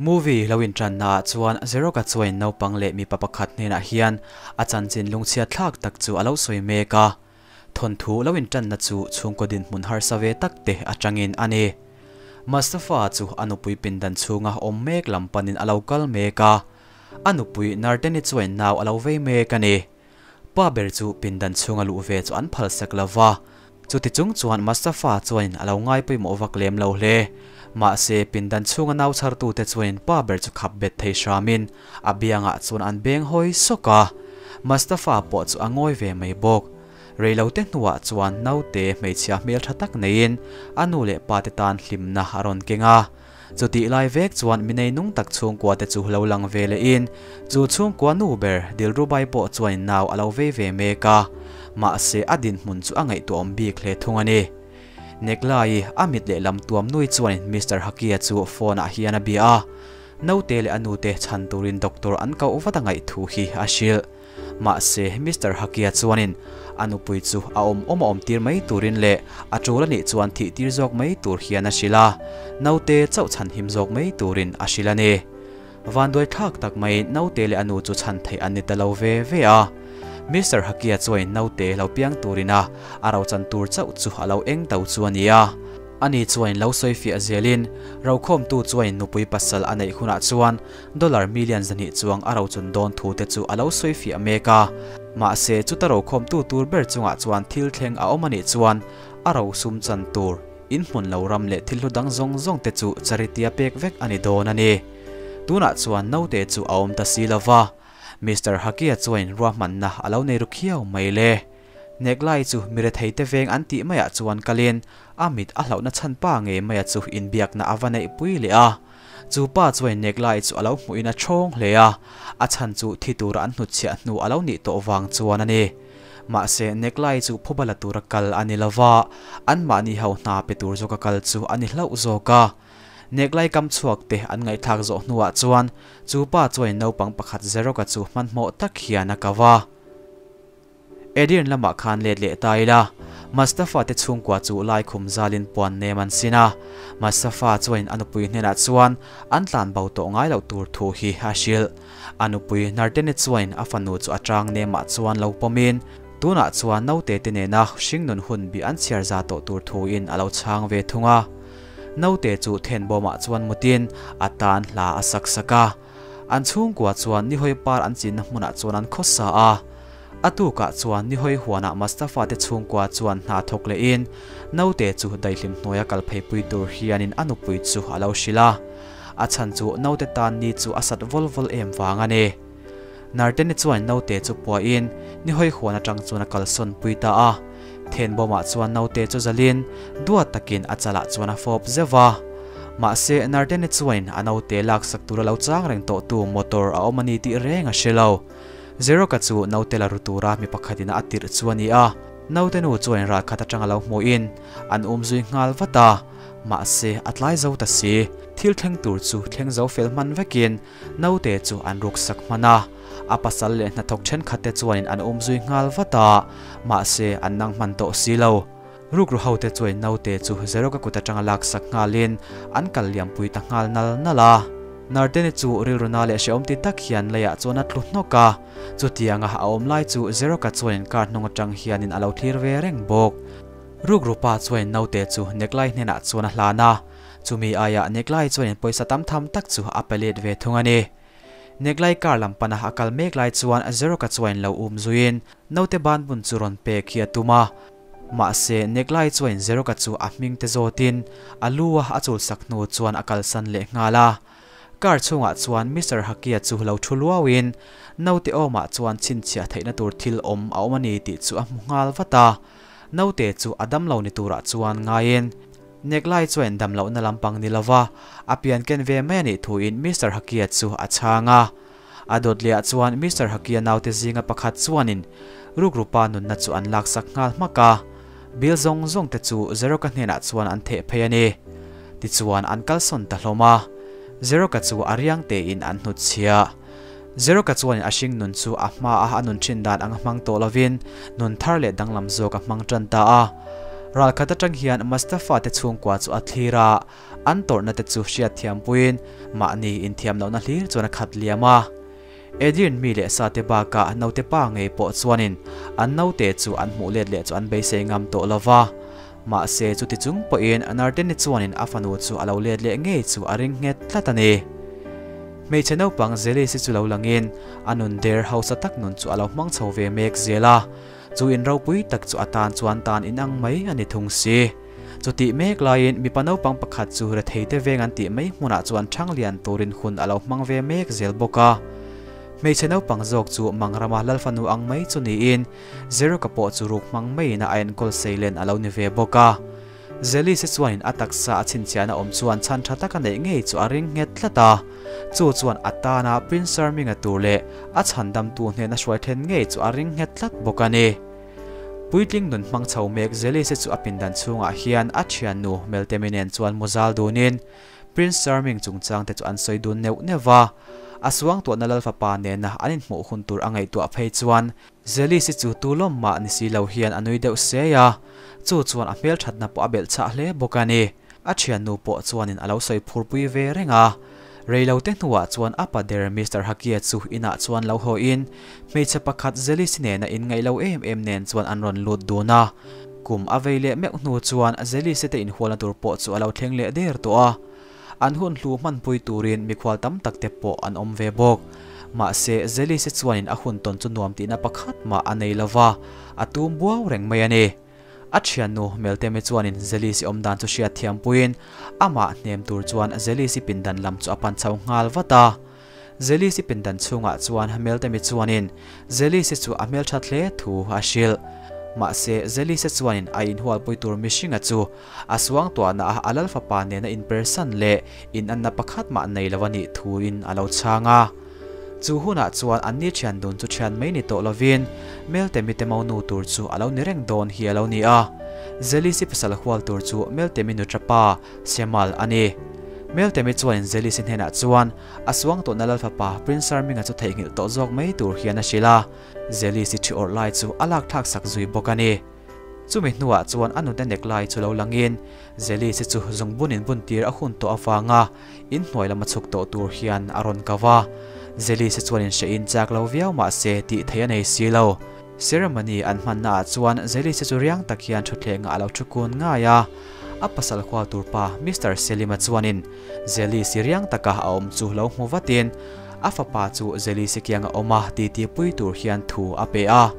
Movie lo inṭanna ah chuan Zeroka chuain naupang leh mipa pakhat hnenah hian a chanchin lungchhiat thlak tak chu a lo sawi mek a. Thawnthu lo inṭanna chu chhungkaw dinhmun harsa ve tak te aṭangin a ni. Mustafa chu a nupui pindan chhunga awm mek lam panin a lo kal mek a. A nupui Narteni chuain nau a lo vei mek a ni. Pa ber chu pindan chhunga luh ve chu an phalsak lo va, chuti chung chuan Mustafa chuanin a lo ngai pawimawh vak lem lo hle. Mahse, pindan chhunga nau chhartute chuanin pa ber chu khap bet thei hramin a biangah chuan an beng hawi sawk a. Mustafa pawh chu a ngawi ve mai bawk. Reilote hnuah chuan naute hmeichhia hmeltha tak neiin a nu leh pate tan hlimna a rawn keng a. Chutih lai vek chuan mi neinung tak chhungkua te chu lo lang ve lehin chu chhungkua nu ber Dilrubai pawh chuanin nau a lo vei ve mek a, mahse a dinhmun chu a ngaihtuahawm bik hle thung a ni. Neklai a mit lehlam tuam nui chuanin Mister Hakia chu phone ah hian a bia a, naute leh a nute chhan turin doctor an koh vat a ngaih thu hi a hrilh. Mahse, Mister Hakia chuanin a nupui chu a awm awm a awm tir mai turin leh a tul a nih chuan thih tir zawk mai tur hian a hrilh a, naute chauh chhan him zawk mai turin a hrilh a ni. Vanduai thlak tak mai naute leh a nu chu chhan theih an ni ta lo ve ve a. Mister Hakia chuanin naute lo piang turin a a rochan tur chauh chu a lo eng to chu a ni a. Ani chuanin lo sawi fiah zelin rokhawmtu chuanin nupui pasal a neih hunah chuan Dollar million 200 chuang a rochun dawn thu te chu a lo sawi fiah mek a. Mahse, chuta rokhawmtu tur ber chungah chuan thil thleng a awm a nih chuan a ro sum chan tur, in hmun lo ram leh thil hlu dang zawng zawng te chu charity a pek vek a ni dawn a ni. Tunah chuan naute chu a awm ta si lo va, Mister Hakia chuanin ruahmanna a lo nei ru khiau mai le. Neklai chu mi rethei te veng an tih maiah chuan kalin a mit a hlauhna chhan pa ngei maia chu inbiakna a va neihpui leh a. Chu pa chuan Neklai chu a lo hmuhin a thawng hle a, a chhan chu thi tura an hnutchhiah hnu a lo nih tawh vang chuan a ni. Mahse, Neklai chu phuba la tura kal a ni lo va, anmahni ho hna pe tur zawka kal chu a ni hlauh zawk a. Neklai kam chhuak te an ngaihthlak zawh hnuah chuan chu pa chuan naupang pakhat Zeroka chu hmanhmawh tak hian a kau a. Edirne lamah khan let leh ta ila, Mustafa te chhungkua chu laikhum zalin puan nem an sin a. Mustafa chuanin a nupui hnenah chuan an tlan bo tawh ngai loh tur thu hi a hrilh. A nupui Nartene chuanin a fanu chu a tang nemah chuan lo pawmin, tunah chuan naute te nena hringnun hun bi an chhiar za tawh tur thuin a lo chhang ve thung a. Naute chu thenbawmah chuan mutin a tan hla a sak sak a. An chhungkua chuan Nihawi par an chinna hmunah chuan an khawsa a. A tukah chuan Nihawi huanah Mustafa te chhungkua chuan hna thawk lehin naute chu daihlim hnuaia kal pheipui tur hianin a nupui chu a lo hrilh a. A chhan chu naute tan ni chu a sat vawl vawl em vang a ni. Narteni chuan naute chu puahin Nihawi huan atang chuan a kalsawn pui ta a. Thenbawmah chuan naute chu zalin duat takin a chalah chuan a fawp zeuh va. Mahse, Narteni chuanin a naute laksak tura lo chang reng tawhtu motor a awm a ni tih reng a hre lo. Zeroka chu naute la ru tura mi pakhatin a tirh chu a ni a. Naute nu chuanin ralkhat atanga lo hmuhin an um zui nghal vat a. Mahse, a tlai zo ta si. Thil thleng tur chu thleng zo fel hman vekin Naute chu an ruksak hman a, a pasal leh hnathawk thenkhatte chuanin an um zui nghal vat a, mahse an nang hman tawh si lo. Rukru hote chuanin naute chu Zeroka kut atanga laksak nghalin an kal liampui ta nghal nal nal a. Nardeni chu rilruna leh hrehawm ti tak hian leiah chuan a tlu hnawk a, chutianga a awm lai chu Zeroka chuanin car hnung atang hianin a lo thlir ve reng bawk. Rukru pa chuanin naute chu Neklai hnenah chuan a hlan a, Chumi aiah Neklai chuanin pawisa tam tham tak chu a pe let ve thung a ni. Neklai car lam pana a kal mek lai chuan Zeroka chuanin lo um zuiin naute ban bun chu rawn pek hi a tum a. Mahse, Neklai chuanin Zeroka chu a hming te zawtin a lu a a chulsak hnu chuan a kalsan leh nghal a. Car chhungah chuan Mister Hakia chu lo thu luauin naute awmah chuan chhinchhiah theihna tur thil awm a awm a ni tih chu a hmu nghal vat a. Naute chu a damlo ni turah chuan ngaiin Neklai chuan dam lohna lampang ni lova a pian ken ve mai a nih thuin Mister Hakia chu a chhang a. A dawt lehah chuan Mister Hakia naute zinga pakhat chuanin rukrupa nunna chu an laksak nghal hmak a. Bill zawng zawng te chu Zeroka hnenah chuan an theh phei a ni. Tichuan an kalsawn ta hlawm a. Zeroka chu a riang tein an hnutchhiah. Zeroka chuanin a hring nun chu a hmaa a nun thin dan ang a hmang tawh lovin nun thar leh danglam zawk a hmang tan ta a. Ralkhat atang hian Mustafa te chhungkua chu a thlir a, an tawrhna te chu hriatthiam puiin mahni inthiam lohna hlir chuan a khat liam a. Adrian mi leh sa te bakah naute pa ngei pawh chuanin an naute chu an hmuh let leh chu an beisei ngam tawh lo va. Mahse chuti chung pawhin Narteni chuanin a fanu chu a lo let leh ngei chu a ring nghet tlat a ni. Hmeichhe naupang Zelisi chu lo langin a nun der hausa tak nun chu a lo hmang chho ve mek zel a. Chu in ropui tak chu a tan chuan tan inang mai a ni thung si. Chutih mek laiin mipa naupang pakhat chu retheite veng an tih mai hmunah chuan ṭhang lian turin hun a lo hmang ve mek zel bawk a. Hmeichhe naupang zawk chu Mangrama Lalfanu ang mai chu niin Zeroka pawh chu ruk hmang maiin a enkawl seilen a lo ni ve bawk a. Zelise chuanin a taksa a chhinchhiahna awm chuan chhan tha taka neih ngei chu a ring nghet tlat a. Chu chuan a tana Prince Charming-a tur leh a chhandamtu hnena hruai then ngei chu a ring nghet tlat bawk a ni. Puitling nun hmang chho mek Zelise chu a pindan chhungah hian a thiannu Meltemi nen chuan muzal dunin Prince Charming chungchang te chu an sawi dun neuh neuh va. A suangtuahna Lalfapa nena an inhmuh hun tur a ngaihtuah phei chuan Zelis-i chu tu lawm mah ni si lo hian a nui deuh sei a, chu chuan a hmelthatna pawh a belh chhah hle bawk a ni. A thiannu pawh chuanin a lo sawi phurpui ve reng a. Reilote hnuah chuan a pa der Mister Hakia chu inah chuan lo hawiin hmeichhe pakhat Zelis-i nena inngaih lo em em nen chuan an rawn lut dun a. Kum a vei leh meuh hnu chuan Zelis-i te inhualna tur pawh chu a lo thleng leh der tawh a. An hun hlu hmanpui turin mikhual tam tak te pawh an awm ve bawk. Mahse, Zelise chuanin a hun tawn chu nuam tihna pakhat mah a nei lo va, a tum buau reng mai a ni. A thiannu Melteme chuanin Zelise awmdan chu hriat thiampuiin amah hnem tur chuan Zelise pindan lam chu a pan chho nghal vat a. Zelise pindan chhungah chuan Meltemi chuanin Zelise chu a hmelthat hle thu a hrilh. Mahse, Zelise chuanin a inhualpui tur mihringa chu a suangtuahna a a lal fapa nena inpersan leh inanna pakhat mah nei lo a nih thuin a lo chhang a. Chu hunah chuan anni thian dun chu thian mai ni tawh lovin Meltemi te monu tur chu a lo ni reng dawn hi a lo ni a. Zelise pasal hual tur chu Meltemi nutrapa Semal a ni. Meltemi chuanin Zelise hnenah chuan A suangtuahna Lalfapa Prince Charming-a chu theihnghilh tawh zawk mai tur hian a hrilh a, Zelis-i thi awrh lai chu a lak thlak sak zui bawk a ni. Chumi hnuah chuan a nute nek lai chu lo langin Zelis-i chu zungbun in bun tir a hun tawh avanga inhnuai lama chhuk tawh tur hian a rawn kau a. Zelis-i chuan inhrehin chak lo viau mah se tih theih a nei si lo. Ceremony an hmannaah chuan Zelis-i chu riang tak hian thutthlengah a lo thu kun ngai a, a pasal hual tur pa Mister Selim-a chuanin Zelisi riang taka a awm chu lo hmu vatin a fapa chu Zelisi kianga awm a titi pui tur hian thu a pe a.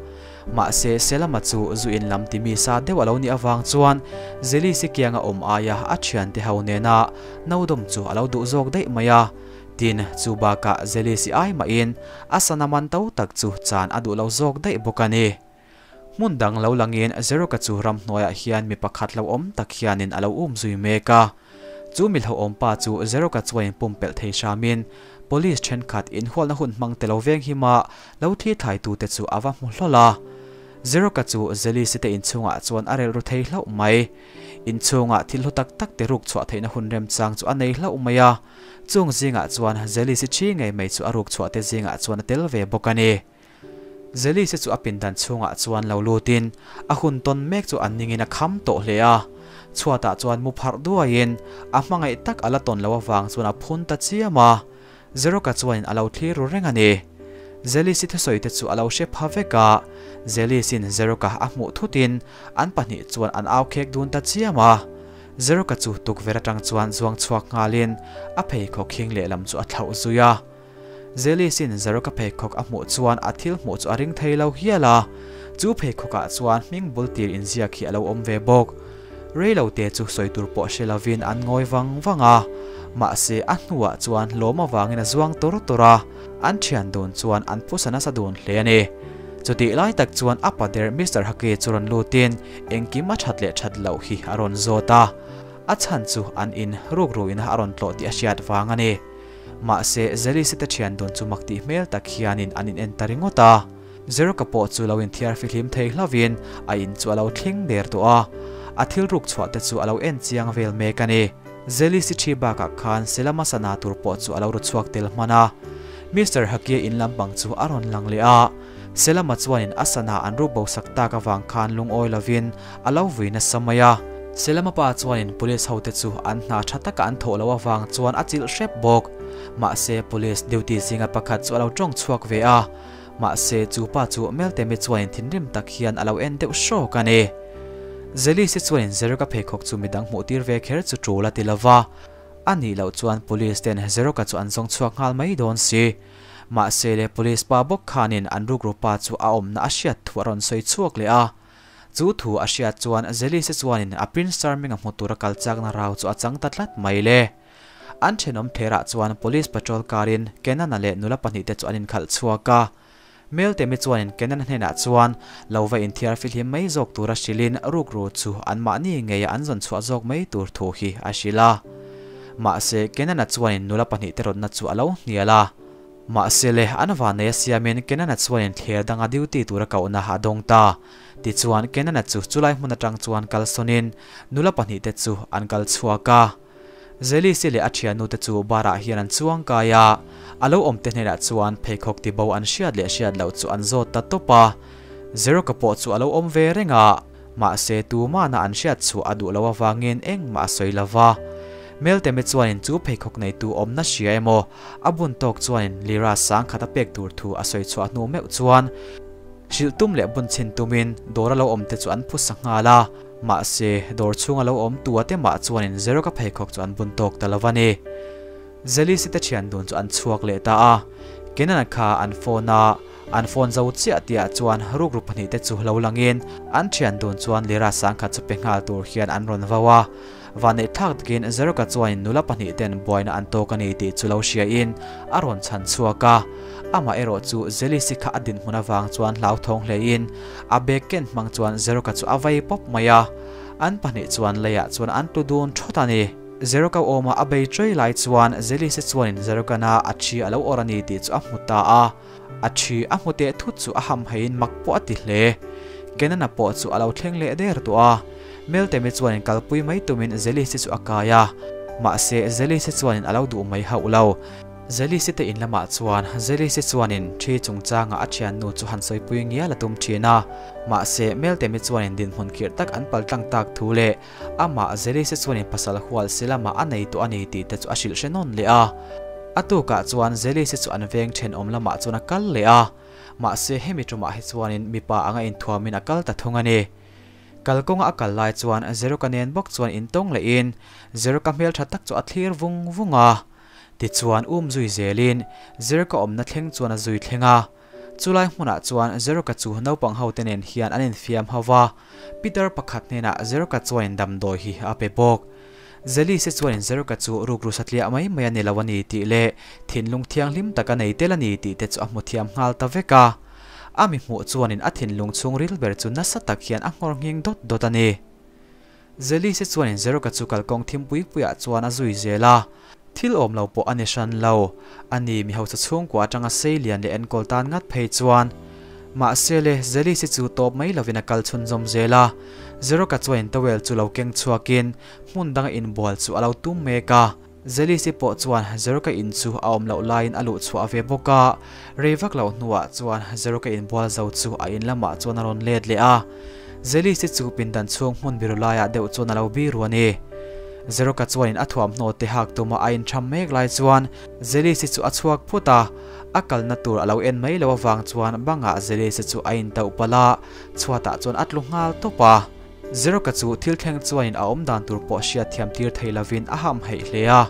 Mahse Selama chu zu in lam timi sa deuh a lo nih avang chuan Zelisi kianga awm aia a thiante ho nena no dawm chu a lo duh zawk daih mai a. Tin, chu bakah Zelisi ai mahin a sana man to tak chu chan a duh lo zawk daih bawk a ni. Hmun dang lo langin Zeroka chu ramhnuaiah hian mi pakhat lo awm tak hianin a lo um zui mek a. Chu mi hlauhawm pa chu Zeroka chuan inpumpelh thei hramin Police thenkhat inhualna hun hmang te lo veng hima lo thi thlaitute chu a va hmu hlawl a. Zeroka chu Zelise te inchhungah chuan a relh ru thei hlauh mai. Inchhungah thil hlu tak tak te ruk chhuah theihna hun remchang chu a nei hlauh mai a. Chung zingah chuan Zelise thi ngei mai chu a ruk chhuah te zingah chuan a tel ve bawk a ni. Zelise chu a pindan chhungah chuan lo lutin a hun tawn mek chu an ningin a kham tawh hle a. Chhuatah chuan mu pharh duaiin a hmangaih tak a la tawn lo avang chuan a phun ta chiam a. Zeroka chuanin a lo thlir ru reng a ni. Zelise thusawi te chu a lo hre pha vek a. Zelisin Zeroka a hmuh thutin an pahnih chuan an au khek dun ta chiam a. Zeroka chu tukverh atang chuan zuang chhuak nghalin a pheikhawk hing lehlam chu a thlauh zui a. Zelisin Zeroka pheikhawk a hmuh chuan a thil hmuh chu a ring thei lo hial a, chu pheikhawkah chuan hming bul tir inziak hi a lo awm ve bawk. Reilo te chu sawi tur pawh hre lovin an ngawi vang vang a, mahse a hnuah chuan hlawm avangin a zuang tur tur a, an thian dun chuan an phusa nasa dun hle a ni. Chutih lai tak chuan a pa der Mister Hake chu rawn lutin engkim a that leh that loh hi a rawn zawt a, a chhan chu an in rukru ina a rawn tlawh tih a hriat vang a ni. Mahse, Zelise te thian dun chu mak tih hmel tak hianin an in en ta ringawt a. Zeroka pawh chu lo inthiar fihlim thei hlauhin a in chu a lo thleng der tawh a. A thil ruk chhuah te chu a lo en chiang vel mek a ni. Zelise thi bakah khan Selama sana tur pawh chu a lo ru chhuak tel hman a. Mister Hakia in lampang chu a rawn lang leh a. Selama chuanin a sana an ruk bo sak tak avang khan lungawi lovin a lo vui nasa mai a. Selama pa chuanin police hote chu an hna tha taka an thawh loh avang chuan a chilh hrep bawk. Mahse police duty zinga pakhat chu a lo tawng chhuak ve a. Mahse chu pa chu Meltemi chuanin thinrim tak hian a lo en deuh hrawk a ni. Zelise chuanin Zeroka pheikhawk chu midang hmuh tir ve kher chu tul a ti lova. A nih loh chuan police ten Zeroka chu an zawng chhuak nghal mai dawn si. Mahse le police pa bawk khanin an rukru pa chu a awmna a hriat thu a rawn sawi chhuak leh a. Chu thu a hriat chuan Zelise chuanin a Prince Charming a hmu tura kal chakna rau chu a chang ta tlat mai le. An thenawm therah chuan police patrol car in Kenana leh nula pahnihte chu an inkhalh chhuak a. Meltemi chuanin Kenana hnenah chuan lo va inthiar fihlim mai zawk tura hrilhin rukru chu anmahni ngeia an zawn chhuah zawk mai tur thu hi a hrilh a. Mahse, Kenana chuanin nula pahnihte rawtna chu a lo hnial a. Mahse le, an vanneih a siamin Kenana chuanin thler danga duty tura kohna a dawng ta. Tichuan, Kenana chu chulai hmun atang chuan kalsawnin nula pahnihte chu an kal chhuak a. Zelisi leh a thiannute chu bar-ah hian an chuang kai a, a lo awmte hnenah chuan pheikhawk tibo an hriat leh hriat loh chu an zawt ta tawp a. Zeroka pawh chu a lo awm ve reng a, mahse tumahna an hriat chhuah a duh loh avangin engmah a sawi lo va. Melteme chuanin chu pheikhawk neitu awmna hria emaw a bun tawk chuanin lira sang khat a pek tur thu a sawi chhuah hnu meuh chuan hrilh tum leh bun chhin tumin dawr a lo awmte chu an phusa nghal a. Mahse, dawr chhunga lo awm tu ate mah chuanin Zeroka pheikhawk chu an bun tawk ta lo a ni. Zelisi te thian dun chu an chhuak leh ta a, Kenan kha an phone a, an phone zo chiah tihah chuan rukru pahnihte chu lo langin an thian dun chuan lira sangkhat chu pe nghal tur hian an rawn vau a. Vanneih thlak takin Zeroka chuanin nula pahnih ten buaina an tawk a ni tih chu lo hriain a rawn chhan chhuak a. Amah erawh chu Zelisi kha a dinhmun avang chuan hlauthawng hlein a bag ken hmang chuan Zeroka chu a vei pawp mai a. An pahnih chuan leiah chuan an tlu dun thawt a ni. Zeroka awma a bei ṭei lai chuan Zelisi chuanin Zerokana a ṭhi a lo awrh a ni tih chu a hmu ta a. A ṭhi a hmu teh thut chu a hamhaiin mak pawh a ti hle. Kenana pawh chu a lo thleng leh der tawh a. Meltemi chuanin kalpui mai tumin Zelisi chu a kai a. Mahse, Zelisi chuanin a lo duh mai hauh lo. Zelisi te in lamah chuan Zelisi chuanin ṭhi chungchanga a ṭhiannu chu han sawipui ngial a tum ṭhin a. Mahse, Meltemi chuanin dinhmun khirh tak an paltlang tak thu leh Amah Zelise chuanin pasal hual si lamah a nei tawh a ni tih te chu a hrilh hre nawn leh a. A tukah chuan Zelise chu an veng thenawm lamah chuan a kal leh a. Mahse hemi tumah hi chuanin mipa anga inthuamin a kal ta thung a ni. Kalkawnga a kal lai chuan Zeruka nen bawk chuan intawng lehin Zeruka hmeltha tak chu a thlir vung vung a. Tichuan um zui zelin Zeruka awmna thleng chuan a zui thleng a. Chulai hmunah chuan Zeruka chu naupang hote nen hian an infiam ho va, Peter pakhat hnenah Zeruka chuanin damdawi hi a pe bawk. Zelise chuanin Zeruka chu rukru satliah mai mai a ni lo a ni tih leh thinlung thianghlim tak a nei tel a ni tih te chu a hmu thiam nghal ta vek a. A mi hmuh chuanin a thinlung chhungril ber chu nasa tak hian a nghawr nghing dawt dawt a ni. Zelise chuanin Zeroka chu kalkawng thim pui puiah chuan a zui zel a. Thil awm lo pawh a ni hran lo. A ni, mi hausa chhungkua atanga sei lian leh enkawl tan ngat phei chuan. Mahse le, Zelise chu tawp mai lovin a kal chhunzawm zel a. Zeroka chuanin towel chu lo keng chhuakin hmun danga inbual chu a lo tum mek a. Zelise pawh chuan Zeroka in chu a awm loh laiin a luh chhuah ve bawk a. Rei vak loh hnuah chuan Zeroka inbual zo chu a in lamah chuan a rawn let leh a. Zelise chu pindan chhung hmun biru laiah deuh chuan a lo biru a ni. Zeroka chuanin a thuamhnaw te hak tuma a intham mek lai chuan Zelise chu a chhuak phut a. A kalna tur a lo en mai loh avang chuan bangah Zelise chu a intauh palh a, chhuatah chuan a tlu nghal tawp a. Zeroka chu thil thleng chuanin a awm dan tur pawh hriat thiam tir thei lovin a ham heih hle a.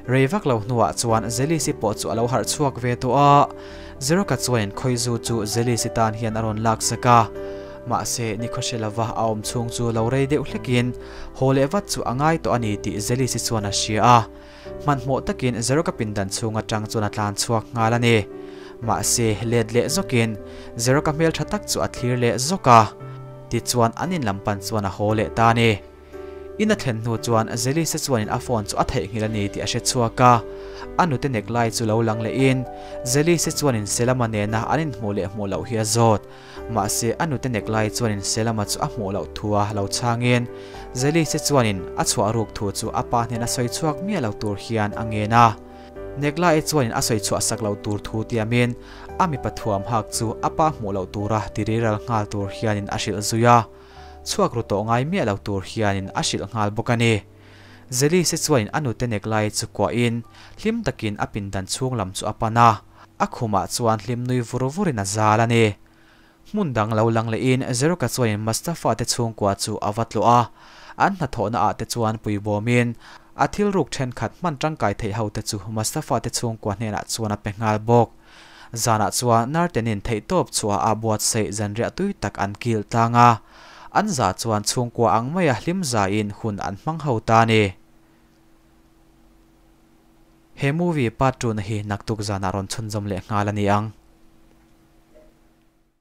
Rei vak lo hnuah chuan Zelisi pawh chu a lo harh chhuak ve tawh a. Zeroka chuanin khawizu chu Zelisi tan hian a rawn lak sak a. Mahse, ni khawhre lova a awm chhung chu lo rei deuh hlekin haw leh vat chu a ngai tawh a ni tih Zelisi chuan a hria a. Hmanhmawh takin Zeroka pindan chhung atang chuan a tlan chhuak nghal a ni. Mahse, let leh zawkin Zeroka hmel tha tak chu a thlir leh zawk a. Tichuan an in lam pan chuan a haw leh ta a ni. In a thlen hnu chuan Zelise chuanin a phone chu a theihnghilh a ni tih a hre chhuak a. A nute nek lai chu lo lang lehin Zelise chuanin Selama nena an inhmuh leh hmuh loh hi a zawt. Mahse, a nute nek lai chuanin Selama chu a hmuh loh thu a lo chhangin Zelise chuanin a chhuah ruk thu chu a pa hnena sawi chhuak miah lo tur hian a ngen a. Nekla-i chuanin a sawi chhuah sak loh tur thu tiamin a mipa thuam hak chu a pa hmuh loh tura tiriral nghal tur hianin a hrilh zui a, chhuak ru tawh ngai miah lo tur hianin a hrilh nghal bawk a ni. Zelise chuanin a nute Neklai chu kuahin hlim takin a pindan chhung lam chu a pan a, a khumah chuan hlim nui vur vurin a zal a ni. Hmun dang lo lang lehin Zeroka chuanin Mustafa te chhungkua chu a va tlawh a, an hnathawhna ah te chuan puibawmin a thil ruk thenkhat hman tangkai theih ho te chu Mustafa te chhungkua hnenah chuan a pe nghal bawk. Zanah chuan Nartenin theihtawp chhuah a buatsaih zanriah tui tak an kil tlang a, an za chuan chhungkua ang maia hlim zaiin hun an hmang ho ta a ni. He movie part two na hi naktuk zanah rawn chhunzawm leh nghal a ni ang.